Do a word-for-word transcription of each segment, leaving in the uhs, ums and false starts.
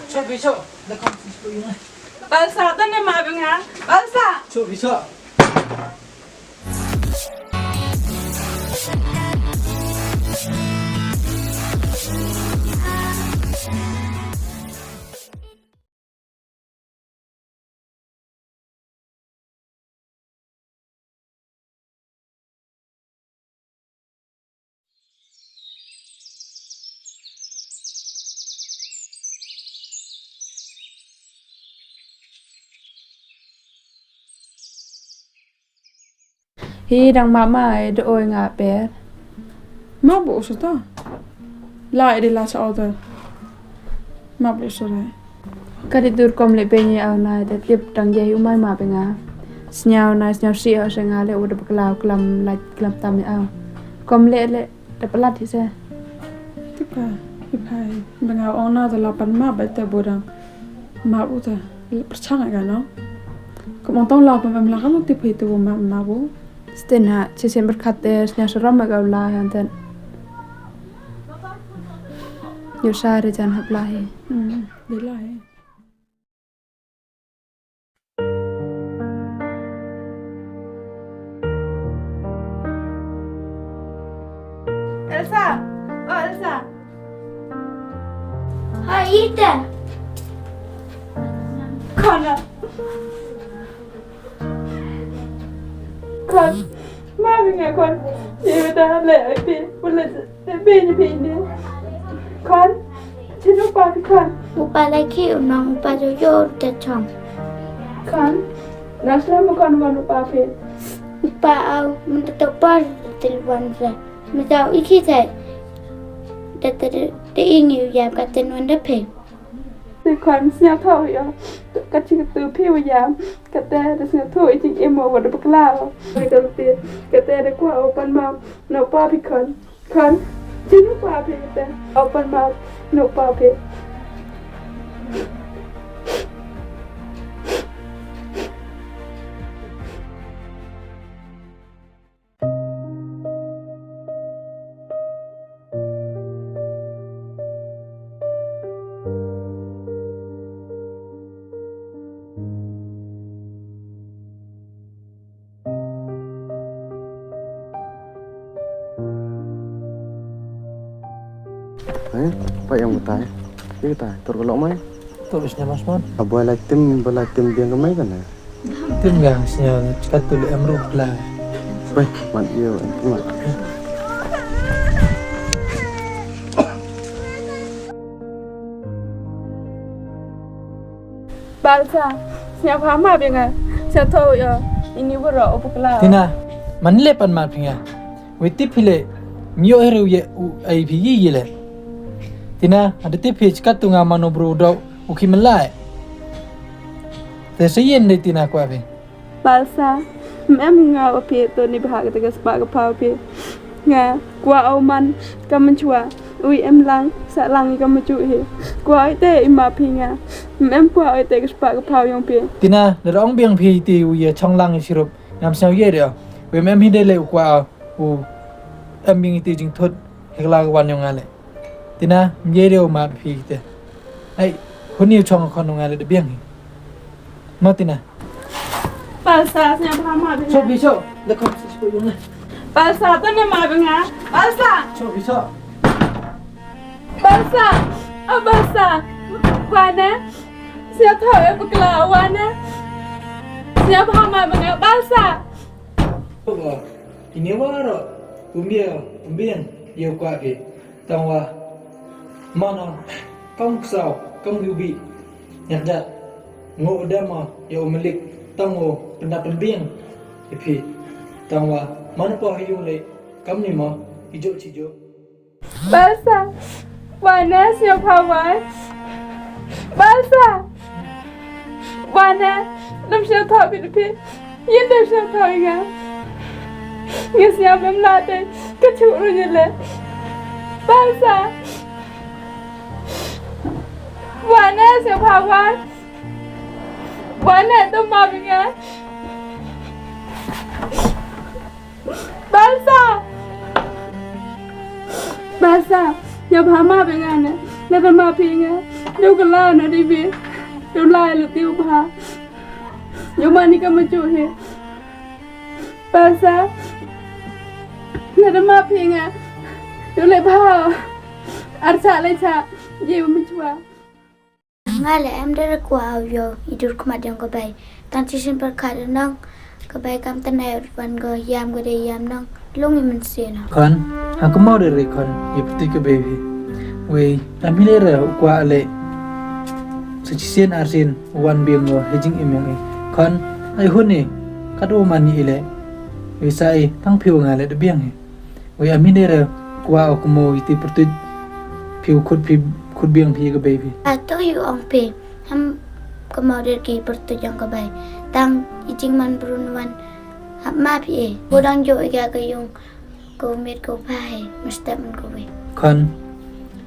Cho phi cho. Balsa, tang ne ma bynga. Balsa. Cho phi cho. Hi dang mama e do oi nga per. Ma bu su ta. La e de la sa order. Ma bu su re. Ka di dur kom le pe ni au na de tip dang ye u mai ma pe nga. Sniaw na sniaw si au se nga le u de bakla klam la klam tam ni au. Kom le le de pelat hi se. Tuka, ipai, benga ong na de la pan ma ba te bodang. Ma bu te, perchang ga no. Kom ong tong la pan ma la kam tip hi tu ma ma bu. Stina, chi sen berkat te, sniaw seram ga la han ten. Yo sa re jan hap la hi. Hmm, de la hi. Elsa! Oh, Elsa! Hi, Ethan! Connor! Khon, ma bynga khon. Ye bynta le ai phi, bule te be ni phi ni. Khon, chinu pa phi khon. U pa la ki u nong u pa jo jo te chong. Khon, nasla mu khon wan u pa phi. U pa au, mun te to pa te wan se. Mun te au iki te. Te te te ingi u yam ka ten wan de phi. Te khon sñiawthooh ïa ka jingkyntu phi wa ïa kata, da sñiawthooh ïa jingim wa da bakla. Kata te, kata da kwah u pan map na u pa phi khon. Khon, jin u pa phi kata, u pan map na u pa phi. Eh, pa yang betai. Ini betai, tur kelok mai. Tur isnya mas mon. Abu lai tim, bela tim biang kemai kan ya? Tim ga sñiaw, chikat tu le em ruh la. Baik, mat ïa, mat. Balsa, sñiawbha map ïa nga, sñiawthooh ïa ini baroh u bakla. Tina, man le pan map ïa nga. Wei tip phi le, ym ïoh hi ruh ïa u ai phi ïa ïa le. Tina, ada tip phi chikat tu nga mano bro dau u ki melai. Te sa ïen dei Tina kwah phi. Balsa, ym em nga u phi to ni bha kata ka spah ka phaw phi. Nga kwah u man ka mynchwa, u em lang, sa lang ka mynchwa hi. Kwah ite i ma phi nga. Ym em kwah ite ka spah ka phaw yong phi. Tina, da ong biang phi ti u ïa chong lang i sirup. Ngam sñiaw ïa de. U em em hi de le u kwah u em biang ite jingthut. Hi ka la ka wan yong nga le. Tina, ym ye de u ma phi te. Ai, hun ni u chong khon u nga le de biang hi. Ma Tina. Balsa, sñiawbha map ïa nga. Cho phi cho. Le khon si shu yong le. Balsa, to ne map ïa nga. Balsa. Cho phi cho. Balsa. A Balsa. Wa ne. Sñiawthooh ïa bakla wa ne. Sñiawbha map ïa nga. Balsa. Kine baroh, pynbiang, pynbiang ïa u kwah phi. Tang wa mano kam ksaw, kam yubi. Nyak ja. Ngo da ma ïa u malik tang u pynda pynbiang ïa phi. Tang wa mano pa ïa u le kam ni ma ijo chijo. Balsa, wa ne sñiawbha wa. Balsa, wa ne, nym sñiawthooh phi phi. Yin de sñiawthooh ïa nga. Nga sñiaw mem la te, ka chuh ruh ïa le. Balsa, wa ne sñiawbha wa. Wa ne to map ïa nga. Balsa! Balsa, sñiawbha map ïa nga ne. Lada map ïa nga, ïoh ka la na di bi. Ïoh la ïa lade u bha. Ïoh mani ka ma ju he. Pasa. Lada map ïa nga, ïoh leh bha. Ar cha leh cha. Ye ma ju. Nga leh em da kwah ïoh i dur khmat jong ka bei. Tang shisien pyrkhat nong. Ka bei kam tang ai wan go ïam go de ïam nong. Long i mynsiem. Khon, ha ka mau de re khon, i pyrtuit ka bei phi. Wei, am hi le re u kwah le. Sa shisien arsien, wan biang go, he jingim ïa i. Khon, ai hun i, kat u man i le. Wei sa i, tang phi u nga le de biang i. Wei, am hi de re, kwah u kmo i ti pyrtuit. Phi u khut phi, khut biang phi ka bei phi. A to ïa u ong phi, ham ka mau de ki pyrtuit jong ka bei. Tang i jingman brun wan. Hap map ïa, ko dang jo ïa ka yung, ko mit ko pha he, mesti man ko wei. Khon,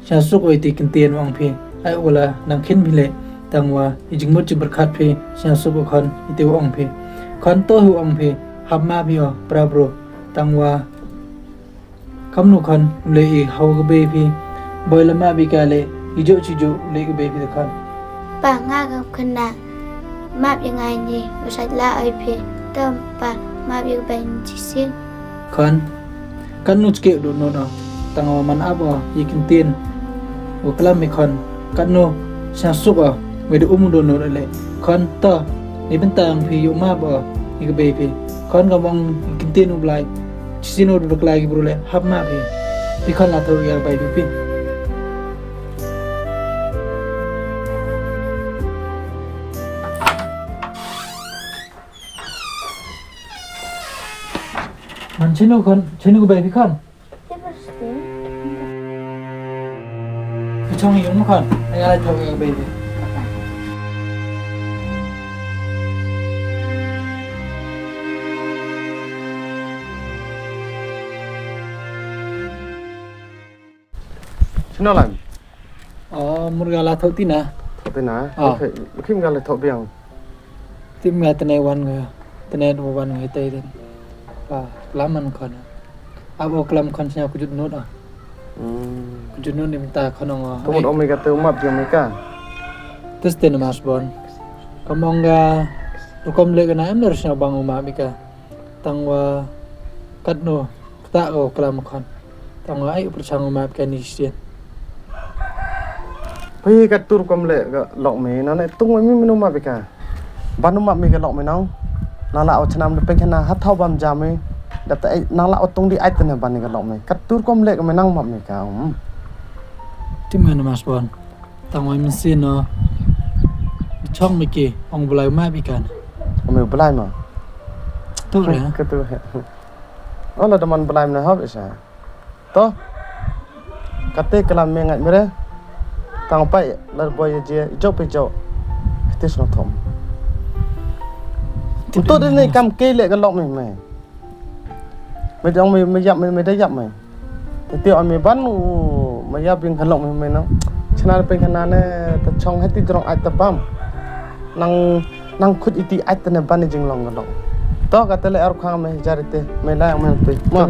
sha suk oi ti kin tien ong phi, ai wala nang khin phi le, tang wa, i jingmut jingpyrkhat phi, sha suk o khon, i ti ong phi. Khon to hu ong phi, hap map ïa, pra bro, tang wa, Kam nu khon, u leh i hau ka bei phi. Boi la map ïa ka le, i jo chi jo, u leh ka bei phi da khon. Pa nga ka khon na. Map ïa nga ni, u sait la ai phi. Tam pa, map ïa ka bei ni chi sien. Khon. Kan nu chke do no no. Tang wa man ap o, i kin tien. U klam i khon. Kat no, sha suk o, wei da um do no le. Khon to, ni bynta ang phi yu ma ba, i ka bei phi. Khon ka mong kin tin u blai. Chi sin u da klai ki bru le, hap ma phi. Phi khon la tho ya bai phi phi. Man chinu khon, chinu ka bai phi khon. Ka chong yung khon, ai ai thok ka baby. Sino lang? Oh, mur gala thok tina. Thok tina. Oh. Okay, kim gala thok biang. Tim nga tene wan nga, tene dua wan nga tei den. Pa, klam man khon. Abo klam khon snya kujut nut ah. Hmm. Kujut nut ni minta khon ngo. Tumut omika te umat di omika. Tes tene mas bon. Kam ong ga, rukom le kana em ner snya bang umat mika. Tang wa kat no. Kata ko klam khon. Tang ai u pyrchang u map ka ni sien. Phi ka tur kom le ka lok me na ne tung me minu map ka. Ban u map me ka lok me nang. Nang la o chanam de pek na ha thau bam jam me. Dap ta ai nang la o tung di ai tene ban ka lok me. Ka tur kom le ka me nang map me ka. Um. Tim ngan mas bon. Tang wai mynsiem no. Chong me ke ong blai map i kan. Ong me blai ma. Tu re. Ka tu he. Ola da man blai me hap isa. To. Kate klam me ngai mere. Tang pai lar boy je jok pe jok. Kate sno thom. Tu de ne kam ke le ka lok me me. Me jong me me yap me me da yap me. Te te on me ban u me yap bing ka lok me me no. Chna pe kana ne ta chong heti jrong ai ta bam. Nang nang khut iti ai ta ne ban jinglong ka lok. To kate le ar khang me jar ite me la me pe. Ma.